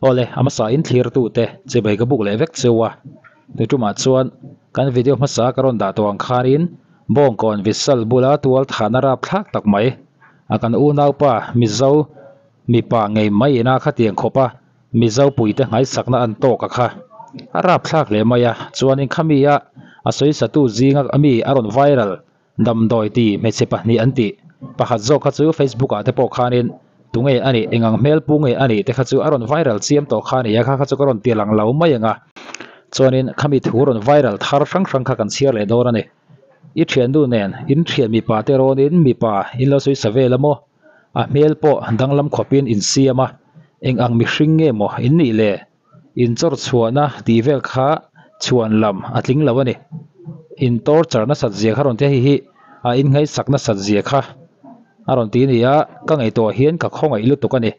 Awle, a hmasa in thlirtute chibai ka buk leh vek cheu a. Tuitumah chuan kan video hmasa ka rawn dah tawh ang khanin Bawngkawn Vishal bula tual thahna rapthlak tak mai a kan unaupa Mizo mipa ngei mai ina khatiang khawpa Mizo puite nghaisakna an tawk a kha a rapthlak hle mai a. Chuanin khami a a sawisatu zinga ami a rawn viral Damdawi ti hmeichhe pahnih an tih pakhat zawk kha chu Facebook ah te pawh khanin tunge a nih engang hmel pu nge a nih te kha chu a rawn viral chiam tawh kha a ni a kha kha chu ka rawn ti lang lo mai ang a. Chuanin khami thu rawn viral thar hrang hrang kha kan chhiar leh dawn a ni. I thiannu nen in thian mipa te rawnin mipa in lo sawi sa vel a maw? A hmel pawh danglam khawpin in siam a, eng ang mihring nge maw in nih le? In chawr chhuahna tih vel kha chhuan lam a tling lo a ni. In torture nasat zia kha rawn ti a, hei hi a inngaihsak nasat zia kha a rawn ti a ni a, ka ngaihtuah hian ka khawngaih lutuk a ni.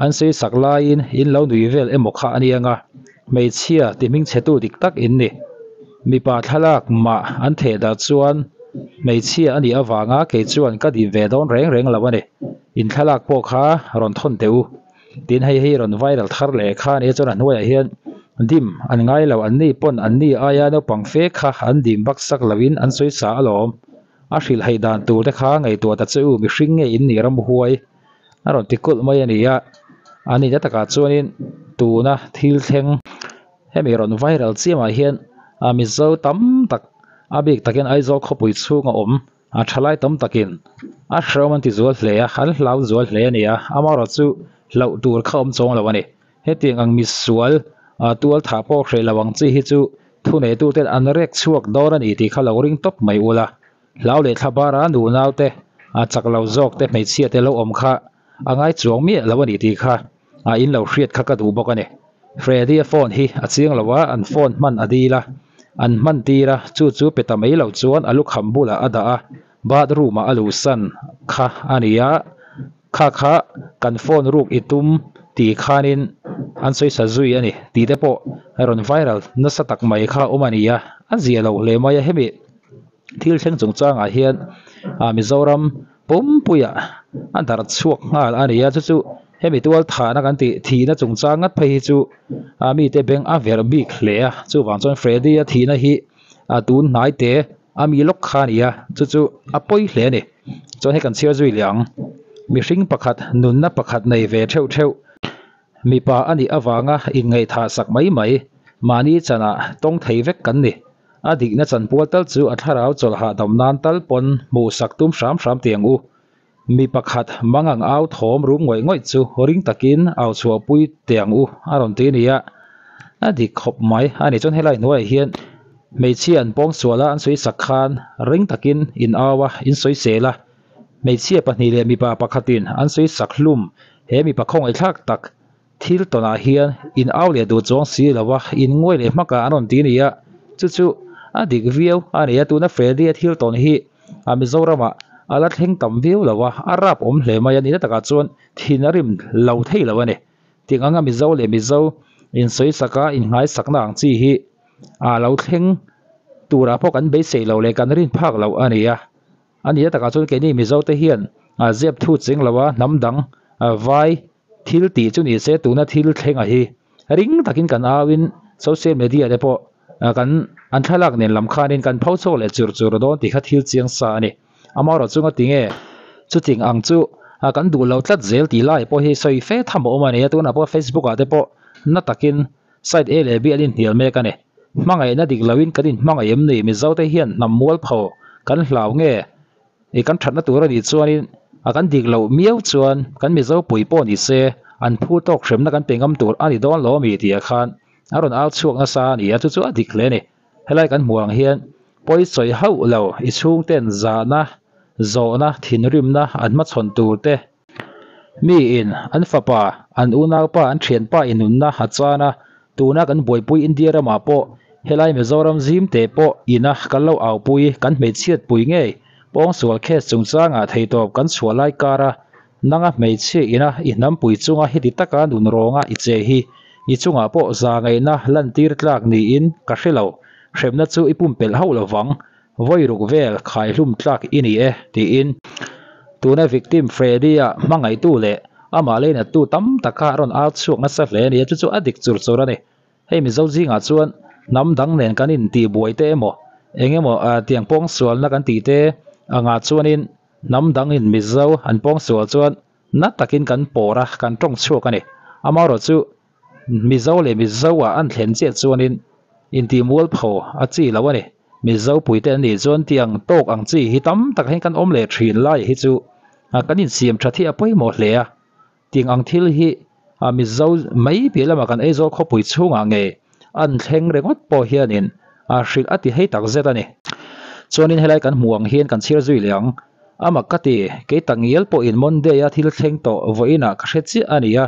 An sawisak laiin in lo nui vel emaw kha a ni ang a, hmeichhia ti hmingchhetu dik tak in ni. Mipa thlalak mah an theh dah chuan hmeichhia a nih avanga kei chuan ka dim ve dawn reng reng lo a ni. In thlalak pawh kha rawn thawn teh u. Tin hei hi rawn viral thar leh kha a nia chuan a hnuaiah hian dim an ngai lo an ni pawn an ni aia naupang fe kha an dim bak sak loin an sawi sa alawm. A hrilh haih dan tur te kha ngaihtuah ta che u mihring nge in nih ramhuai a rawn ti kulh mai a ni a. A nihna takah chuanin tuna thil thleng hemi rawn viral chiamah hian a Mizo tam tak a bik takin Aizawl khawpui chhunga awm A thalai tam takin a hrehawm an ti zual hle a, an hlau zual hle a ni a, amaherawh chu hlauh tur kha awm chuang lo a ni. Hetiang ang misual tual thah pawh hreh lo ang chi hi chu thuneituten an rek chhuak dawn a ni tih kha lo ring tawp mai ula. Hlau leh thla bara nunaute, chak lo zawk te, hmeichhia te lo awm kha a ngai chuang miah lo a ni tih kha in lo hriat kha ka duh bawk a ni. Freddy-a phone hi a chiang lo a, an phone hman a dil a, an hman tir a, chu chu pe ta mai lo chuan a lukham bulah a dah a, bathroom ah a luhsan kha a ni a, kha kha kan phone ruk i tum tih khanin an sawi sa zui a ni tih te pawh rawn viral nasa tak mai kha awm a ni a, a zia lo hle mai a, hemi thil thleng chungchangah hian Mizoram pumpuiah a darh chhuak nghal a ni a, chu chu hemi tual thahna kan tih thihna chungchang ngat phei hi chu a mite beng a verh bik hle a, chuvang chuan Freddy a thihna hi a tun hnai te a mi lawk kha a ni a, chu chu a pawi hle a ni. Chuan hei kan chhiar zui leh ang, mihring pakhat nunna pakhat nei ve theuh theuh mipa a nih avanga inngaihthah sak mai mai mahni chanah tawng thei vek kan ni. A dikna chanpual tal chu a thlarau chawlh hahdam nan tal pawn hmuh sak tum hram hram tih ang u. Mi pakhat mangang au thawm rum ngawih ngawih chu ring takin au chhuahpui teh ang u a rawn ti a ni a. A dik khawp mai a ni chuan helai hnuaiah hian hmeichhia an pawng sual a an sawi sak khan ring takin in au a in sawi sel a. Hmeichhia pahnih leh mipa pakhatin an sawi sak hlum he mipa khawngaihthlak tak Thil tawnah hian in au leh duh chuang si lo a, in nguai leh hmak a an rawn ti a ni a, chu chu a dik viau a ni a, tuna Freddy a thil tawn hi a Mizoramah a la thleng tam viau lo a, a rap awm hle mai a ni na takah chuan thin a rim lo thei lo a ni. Tiang anga Mizo leh Mizo insawisak a, inngaisakna ang chi hi a lo thleng turah pawh kan beisei lo leh kan rin phak lo a ni a. A ni a takah chuan keini Mizo te hian zep thu cheng lo a, hnam dang vai thil tih chu ni se tuna thil thleng a hi ring takin kan au in social media te pawh kan an thlalak nen lam khanin kan pho chhuak leh chur chur dawn tih kha thil chiang sa a ni. Amaherawh chunga tinge chuting ang chu kan duh lo tlat zel tih lai pawh hi sawi fe tham a awm a ni a, tunah pawh Facebook ah te pawh na takin side A leh B an inhnial mek a ni. Hmangaihna dik loin kan inhmangaih em ni? Mizo te hian hnam mualpho kan hlau nge? I kan thatna tur a nih chuanin a kan dik loh miau chuan kan Mizo pui pawh ni se an phu tawk hremna kan pe ngam tur a ni dawn lo a mi tih ah khan a rawn au chhuak nasa a ni a, chu chu a dik hle a ni. Helai kan hmuh ang hian pawi sawi hauh lo i chhungten zahna, zawhna, thinrimna an hmachhawn tur te, Mi in an fapa, an unaupa, an thianpa i nunna a chan a, tuna kan buaipui India ramah pawh helai Mizoram zim te pawh ina kan lo aupui kan hmeichhiat pui ngei pawngsual case chungchangah theitawp kan chhuah lai kar a, nanga hmeichhia ina i hnampui chunga heti taka nun rawnga i che hi i chungah pawh za ngaihna lantir tlak niin ka hre lo, hremna chu i pumpelh hauh lovang. Vawi ruk vel khaihlum tlak i ni e, tiin tuna victim Freddy-a hmangaihtu leh Amah leinattu tam tak kha a rawn au chhuak nasa hle a ni a, chu chu a dik chur chur a ni. Hei Mizo zingah chuan hnam dang nen kan intihbuai te emaw eng emaw tiang pawngsualna kan tih te angah chuanin hnam dangin Mizo an pawngsual chuan na takin kan pawr a, kan tawng chhuak a ni. Amaherawhchu chu Mizo leh Mizo ah an thlen chiah chuanin intihmualpho a chi lo a ni. Mizo puite an nih chuan tiang tawk ang chi hi tam tak hian kan awm leh thin lai hi chu kan insiam tha hi a pawimawh hle a. Tiang ang thil hi Mizo mai piah lamah kan Aizawl khawpui chhungah nge an thleng ringawt pawh hianin hrilh a ti hei tak zet a ni. Chuanin helai kan hmuh ang hian kan chhiar zui leh ang. A mak ka ti, kei tak ngial pawhin Monday a thil thleng tawh vawiinah ka hre chiah a ni a,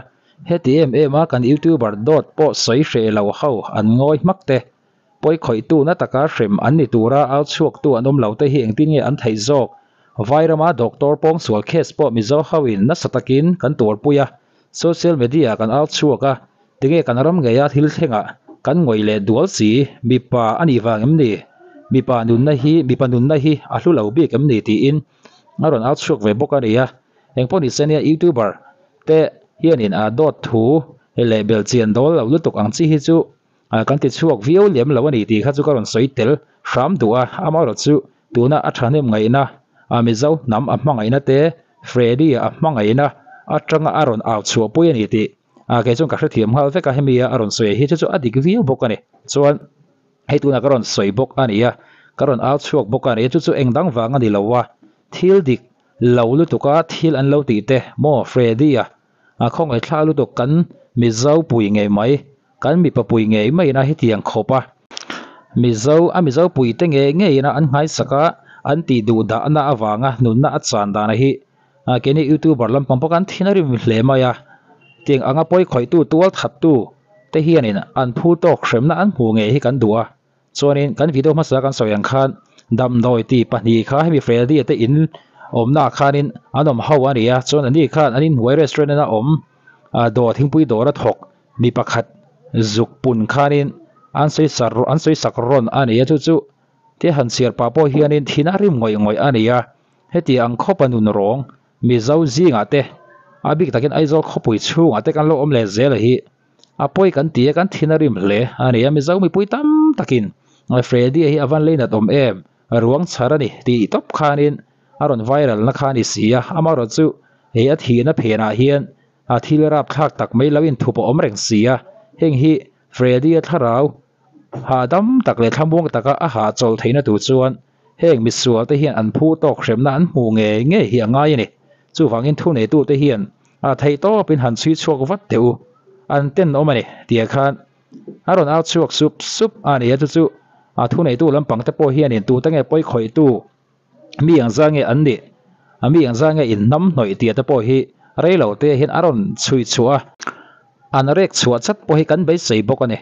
heti em em a kan YouTuber dawt pawh sawi hreh lo ho an ngawi hmak te. Pawi khawihtu na taka hrem an ni tura au chhuaktu an awm lo te hi engtin nge an theih zawk? Vairama doctor pawngsual case pawh Mizo hoin nasa takin kan tuarpui a, social media kan au chhuak a, tinge kan ram ngeia thil thlengah kan ngawih leh dual si? Mipa a nih vang em ni? Mipa nunna hi mipa nunna hi a hlu lo bik em ni? tiin a rawn au chhuak ve bawk a ni a. Engpawh ni se nia YouTuber te hianin a dawt thu leh belhchian dawl lo lutuk ang chi hi chu Kan ti chhuak viau lem lo a ni tih kha chu ka rawn sawi tel hram duh a, amaherawh chu tuna a thahnem ngaihna, a Mizo hnam a hmangaihna te, Freddy a hmangaihna atanga a rawn au chhuahpui a ni tih kei chuan ka hrethiam nghal vek a, hemi a rawn sawi hi chu chu a dik viau bawk a ni. Chuan hei tunah ka rawn sawi bawk a ni a, ka rawn au chhuak bawk a ni, chu chu eng dang vang a ni lo a, thil dik lo lutuka thil an lo tih te maw Freddy a khawngaih thla lutuk kan Mizo pui ngei mai. Kan mipa pui ngei maiin a hetiang khawp a, Mizo a Mizo puite ngei ngeiin a an nghaisak a, an tih duh dahna avanga nunna a chan dana hi keini youtuber lampang pawh kan thin a rim hle mai a, tiang anga pawi khawihtu tual thattu te hianin an phu tawk hremna an hmuh ngei hi kan duh a, chuanin kan video hmasa kan sawi ang khan damdawi ti pahnih kha hemi Freddy-a te in awmnaah khanin an awm ho a ni a, chuan ani khan an inhnuai restaurant a awm dawr thingpui dawr a thawk. Mi pakhat zuk pun khanin an sawi sar an sawi sak rawn a ni a, chu chu te han chhiar pah pawh hianin thin a rim ngawih ngawih a ni a, heti ang khawpa nun rawng Mizo zingah te a bik takin Aizawl khawpui chhungah te kan lo awm leh zel a hi a pawi kan ti a, kan thin a rim hle a ni a, Mizo mipui tam takin Freddy-a hi a van leinat awm em ruang chhar a ni tih tawp khanin a rawn viral na kha a ni si a, amaherawhchu he a thihna phenah hian A thil rapthlak tak mai lo inthup a awm reng si a, heng hi Freddy-a thlarau hahdam tak leh thlamuang taka a hahchawlh theihna tur chuan heng misual te hian an phu tawk hremna an hmuh ngei ngei hi a ngai a ni. Chuvangin thuneitute hian a theih tawpin han chhui chhuak vat teh u, an tenawm a ni tih ah khan a rawn au chhuak sup sup a ni a, chu chu a thuneitu lampang te pawh hianin tute nge pawi khawihtu Mi ang zah nge an nih? A mi ang zah nge in hnam hnawih tih te pawh hi rei lo te hian a rawn chhui chhuah a, an rek chhuah chat pawh hi kan beisei bawk a ni.